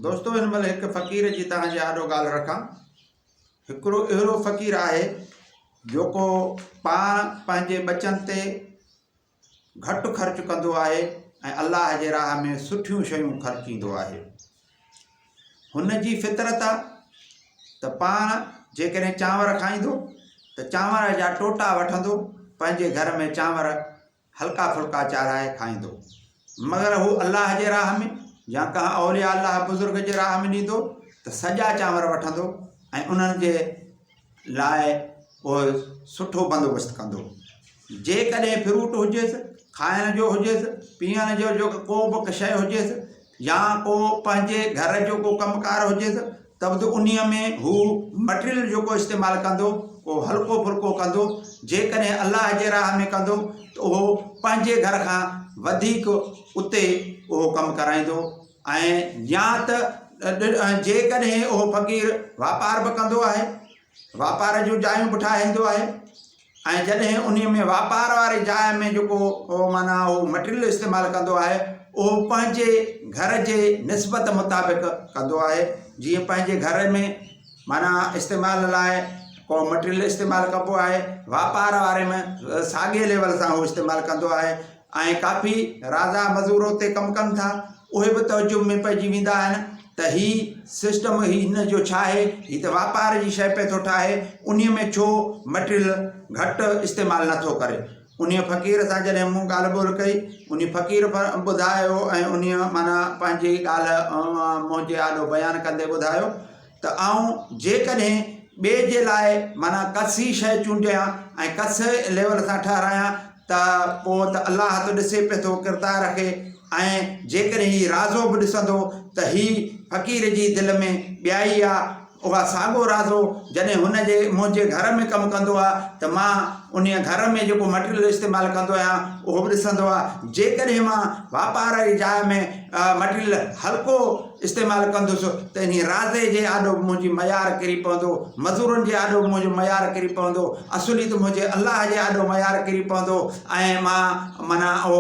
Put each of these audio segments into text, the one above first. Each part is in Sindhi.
دوستو هن مهل هڪ فقير جي توهان جي آڏو ڳالهه رکان. هڪڙو اهڙو فقير آهي جيڪو پاڻ پنهنجي ٻچن تي گهٽ خرچ ڪندو آهي ۽ الله جي راهه ۾ سٺيون شيون خرچيندو آهي. هن جي فطرت آ ته پاڻ جيڪڏهن چانور کائيندو ته چانور جا ٽوٽا وٺندو پنهنجي گهر ۾ چانور هلڪا ڦلڪا چاڙهائي کائيندو، مگر هو الله جي راهه ۾ يا ڪنهن اولياء الله بزرگ جي راهه ۾ ڏيندو ته سڄا چانور وٺندو ۽ انهن جي لاء اهو سٺو بندوبست ڪندو. جيڪڏهن فروٽ هجيس، کائڻ جو هجيس، پيئڻ جو جو ڪو به شيء هجيس يا ڪو پنهنجي گهر جو ڪو ڪم ڪار هجيس ته به انهيء ۾ هو مٽيريل جيڪو استعمال ڪندو اهو هلڪو ڦلڪو ڪندو، جيڪڏهن الله جي راهه ۾ ڪندو ته اهو پنهنجي گهر کان وڌيڪ اتي اهو ڪم ڪرائيندو ۽ يا ته جيڪڏهن اهو فقير واپار به ڪندو آهي، واپار جون جايون به ٺاهيندو آهي ۽ جڏهن انهي ۾ واپار واري جاء ۾ جيڪو معنيٰ هو مٽيريل استعمال ڪندو آهي اهو پنهنجي گهر جي نسبت مطابق ڪندو آهي جيئن پنهنجي گهر ۾ معنيٰ استعمال لاء ڪو مٽيريل استعمال ڪبو آهي واپار واري ۾ ساڳي ليول سان هو استعمال ڪندو آهي ۽ ڪافي رازا مزور اتي ڪم ڪن ٿا اهي به تعجب ۾ پئجي ويندا آهن ته هي سسٽم هي هن جو ڇا آهي هي ته واپار جي شيء پئي ٿو ٺاهي انهي ۾ ڇو مٽيريل گهٽ استعمال نٿو ڪري انهي فقير سان جڏهن مون ڳالهه ٻولهه ڪئي انهي فقير ٻڌايو ۽ انهي معنيٰ پنهنجي ڳالهه منهنجي آڏو بيان ڪندي ٻڌايو ته آئون جيڪڏهن ٻئي جي لاء معنيٰ ڪسي شيء چونڊيان ۽ ڪسي ليول سان ٺهرايان ته پوء ته الله ته ڏسي پئي ٿو ڪردار کي ۽ جيڪڏهن هي رازو به ڏسندو ته هي فقير جي دل ۾ ٻيائي آ اها ساڳو رازو جڏهن هن جي منهنجي گهر ۾ ڪم ڪندو آ ته مان انهيء گهر ۾ جيڪو مٽيريل استعمال ڪندو آهيان اهو به ڏسندو آ جيڪڏهن مان واپار جي جاء ۾ مٽيريل هلڪو استعمال ڪندس ته انهي رازي جي آڏو به منهنجي معيار ڪري پوندو، مزورن جي آڏو به منهنجو معيار ڪري پوندو، اصلي ته منهنجي الله جي آڏو معيار ڪري پوندو ۽ مان معنيٰ اهو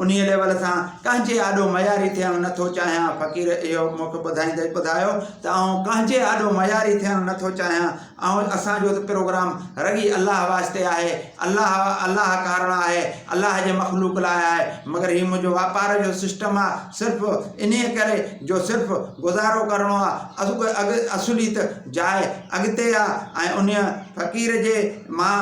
انهي ليول سان ڪنهن جي آڏو معياري ٿيڻ نه ٿو چاهيان. فقير اهو مون کي ٻڌائيندي ٻڌايو ته آئون ڪنهن جي آڏو معياري ٿيڻ نه ٿو چاهيان، آئون اسان جو ته پروگرام رڳي الله واسطي آهي، الله الله ڪارڻ آهي، الله جي مخلوق لاء آهي، مگر هي منهنجو واپار جو سسٽم آ صرف انهيء ڪري جو صرف گذارو ڪرڻو آ، اڳ اصلي ته جاء اڳتي آ ۽ انهيء فقير جي مان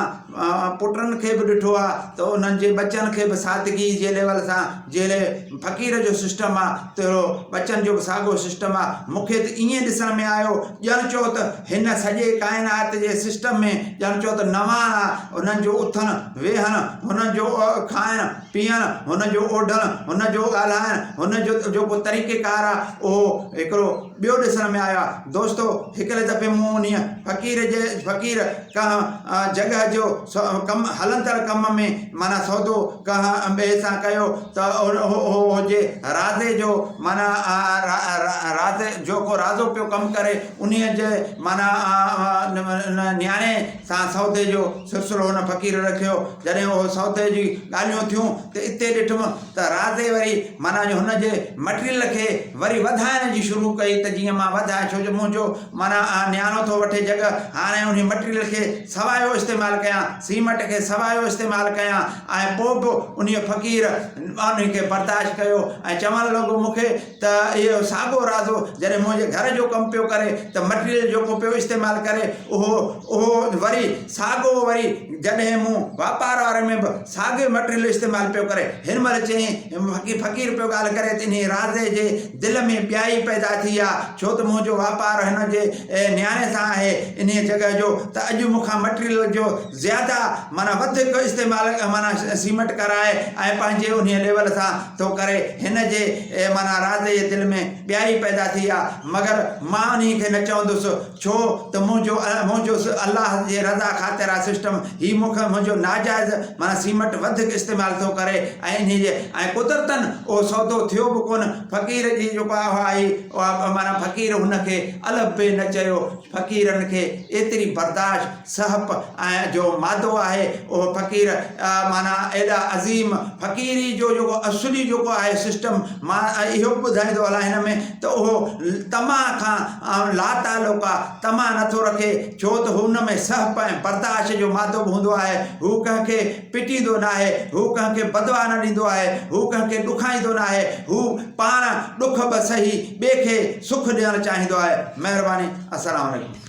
پٽن کي به ڏٺو آ ته انهن جي ٻچن کي به سادگي جي ليول سان جهڙي فقير جو سسٽم آ تهڙو ٻچن جو به ساڳو سسٽم آ مون کي ته ائين ڏسڻ ۾ آيو ڄڻ چئو ته هن سڄي ڪائنات جي سسٽم ۾ ڄڻ چئو ته نواڻ آ هنن جو اٿڻ ويهڻ هنن جو کائڻ پيئڻ هن جو اوڍڻ هن جو ڳالهائڻ هن جو جيڪو طريقيڪار آ اهو هڪڙو ٻيو ڏسڻ ۾ آيو آ دوستو هڪڙي دفعي مون انهيء فقير جي فقير ڪنهن جڳهه جو ڪم هلندڙ ڪم ۾ معنيٰ سودو ڪنهن ٻئي سان ڪيو ته اهو هجي رازي جو معنيٰ رازي جو ڪو رازو پيو ڪم ڪري انهيء جي معنيٰ نياڻي سان سودي جو سلسلو هن فقير رکيو جڏهن اهو سودي جي ڳالهيون ٿيون ته اتي ڏٺم ته رازي وري معنيٰ جو هن جي مٽيريل کي وري وڌائڻ جي شروع ڪئي ته جيئن مان وڌايان ڇو جو منهنجو معنيٰ نياڻو ٿو وٺي جڳهه هاڻي انهي مٽيريل کي سوايو استعمال ڪيان سيمٽ کي سوايو استعمال ڪيان ۽ پوء به انهي فقير انهي کي برداشت ڪيو ۽ چوڻ لڳو مون کي ته اهو ساڳو رازو جڏهن منهنجي گهر جو ڪم پيو ڪري ته مٽيريل جيڪو پيو استعمال ڪري اهو اهو وري ساڳو وري جڏهن مون واپار واري ۾ به ساڳيو مٽيريل استعمال پيو ڪري. هن مهل چيائين، فقير پيو ڳالهه ڪري ته انهيء رازي جي دل ۾ ٻيائي پيدا ٿي آ، ڇو ته منهنجو واپار هن جي نياڻي سان آهي، انهيء جڳهه جو ته اڄ مون کان مٽيريل جو زياده معنيٰ وڌيڪ استعمال معنيٰ سيمٽ ڪرائي ۽ پنهنجي انهيء ليول سان ٿو ڪري. هن جي معنيٰ رازي جي دل ۾ ٻيائي پيدا ٿي آ، مگر مان انهيء کي نه چوندس. ڇو ته منهنجو منهنجو الله جي رضا خاطر آ سسٽم هي مون کان منهنجو ناجائز معنيٰ سيمٽ وڌيڪ استعمال ٿو ڪري ۽ انهي جي ۽ قدرتن اهو سودو ٿيو به ڪونه فقير جي جيڪو اها آئي اها معنيٰ فقير هن کي الف به نه چيو فقيرن کي ايتري برداشت سهپ ۽ جو مادو آهي اهو فقير معنيٰ ايڏا عظيم فقيري جو جيڪو اصلي جيڪو آهي سسٽم مان اهو به ٻڌائيندو هلان هن ۾ ته اهو طمع کان لاتعلق آ، طمع نٿو رکي، ڇو ته هن ۾ سهپ ۽ برداشت جو مادو به هوندو آهي، هو ڪنهن کي پٽيندو ناهي، هو ڪنهن کي بدعا نه ڏيندو آهي، هو ڪنهن کي ڏکائيندو ناهي، هو پاڻ ڏک به سهي ٻئي کي سک ڏيڻ چاهيندو آهي. مهرباني السلام عليڪم.